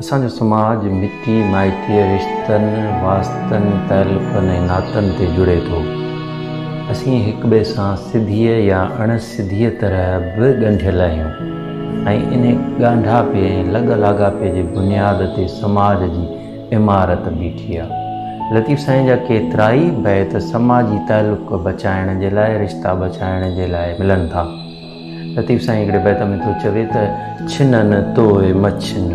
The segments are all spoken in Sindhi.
اسان جو سماج مٽي مائٽيء، رشتن، واسطن، تعلقن ۽ ناتن تي جڙي ٿو. اسين هڪٻئي سان سڌيء يا اڻ سڌيء طرح به ڳنڍيل آهيون ۽ انهي ڳانڍاپي ۽ لڳ لاڳاپي جي بنياد تي سماج جي عمارت بيٺي آ. لطيف سائين جا ڪيترائي بيت سماجي تعلق بچائڻ جي لاء، رشتا بچائڻ جي لاء ملن ٿا. لطيف سائين هڪڙي بيت ۾ ٿو چوي ته، ڇنن توء مڇن،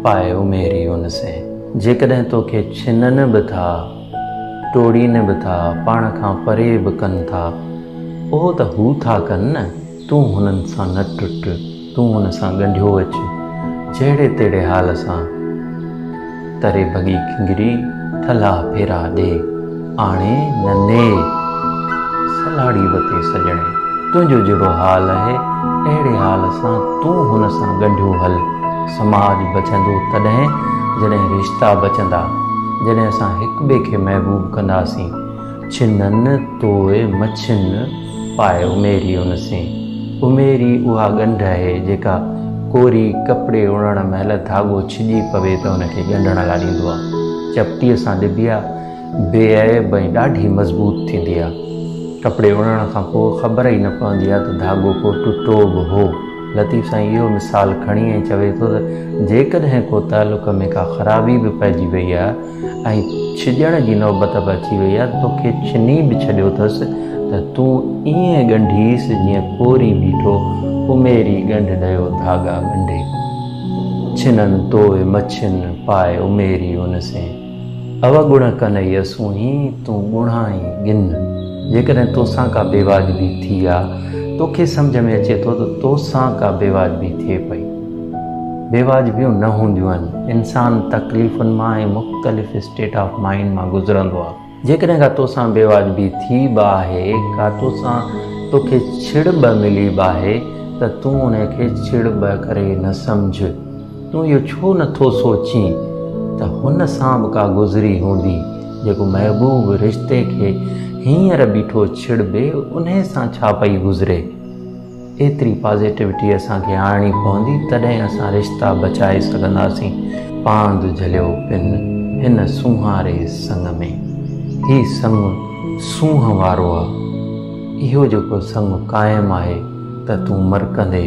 پائي اميري ان سين. جيڪڏهن توکي ڇنن به ٿا، ٽوڙين به ٿا، پاڻ کان پري به ڪن ٿا، اهو ته هو ٿا ڪن نه، تون هنن سان نه ٽٽ، تون هن سان ڳنڍيو اچ، جهڙي تهڙي حال سان. تري ڀڳي کنگري، ٺلها ڦيرا ڏي، آڻي نه ني، سلهاڙي وتي سڄڻي. تنهنجو جهڙو حال آهي، اهڙي حال سان تون هن سان ڳنڍيو هل. سماج بچندو تڏهن، جڏهن رشتا بچندا، جڏهن اسان هڪٻئي کي محبوب ڪنداسين. ڇنن توء مڇن، پائي اميري ان سين. اميري اها ڳنڍ آهي، جيڪا ڪوري ڪپڙي اڻڻ مهل ڌاڳو ڇڄي پوي ته ان کي ڳنڍڻ لاء ڏيندو آهي. چپٽيء سان ڏبي آهي، بي عيب ۽ ڏاڍي مضبوط ٿيندي آهي. ڪپڙي اڻڻ کان پوء خبر ئي نه پوندي آهي ته ڌاڳو ڪو ٽٽو به هو. لطيف سائين اهو مثال کڻي ۽ چوي ٿو ته جيڪڏهن ڪو تعلق ۾ ڪا خرابي به پئجي وئي آهي ۽ ڇڄڻ جي نوبت به اچي وئي آهي، توکي ڇني به ڇڏيو اٿس ته تون ائين ڳنڍيس جيئن ڪوري بيٺو اميري ڳنڍ ڏيو ڌاڳا ڳنڍي. ڇنن توء مڇن، پائي اميري ان سين. اوگڻ ڪنئي اسونهين، تون ڳڻائين ڳن. جيڪڏهن توسان ڪا بيواجبي ٿي آ، توکي سمجهه ۾ اچي ٿو ته توسان ڪا بيواجبي ٿئي پئي. بيواجبيون نه هونديون آهن. انسان تڪليفن مان ۽ مختلف اسٽيٽ آف مائينڊ مان گذرندو آ. جيڪڏهن ڪا توسان بيواجبي ٿي به آهي، ڪا توسان توکي ڇڙٻ ملي به آهي ته تون ان کي ڇڙٻ ڪري نه سمجهه. تون اهو ڇو نه ٿو سوچين ته هن سان به ڪا گذري هوندي، جيڪو محبوب رشتي کي هينئر بيٺو ڇڙٻي، انهي سان ڇا پئي گذري؟ ايتري پازيٽوٽي اسان کي آڻڻي پوندي تڏهن اسان رشتا بچائي سگهنداسين. پاند جهليو پن هن سونهاري سڱ ۾. هي سڱ سونهن وارو آ. اهو جيڪو سڱ قائم آهي ته تون مرڪندي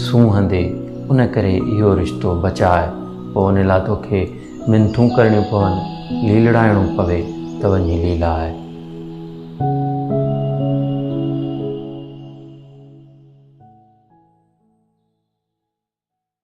سونهندي ان ڪري اهو رشتو بچاء. پوء ان لاء توکي منٿون ڪرڻيون پون، ليلڙائڻو پوي ته وڃي ليلاء.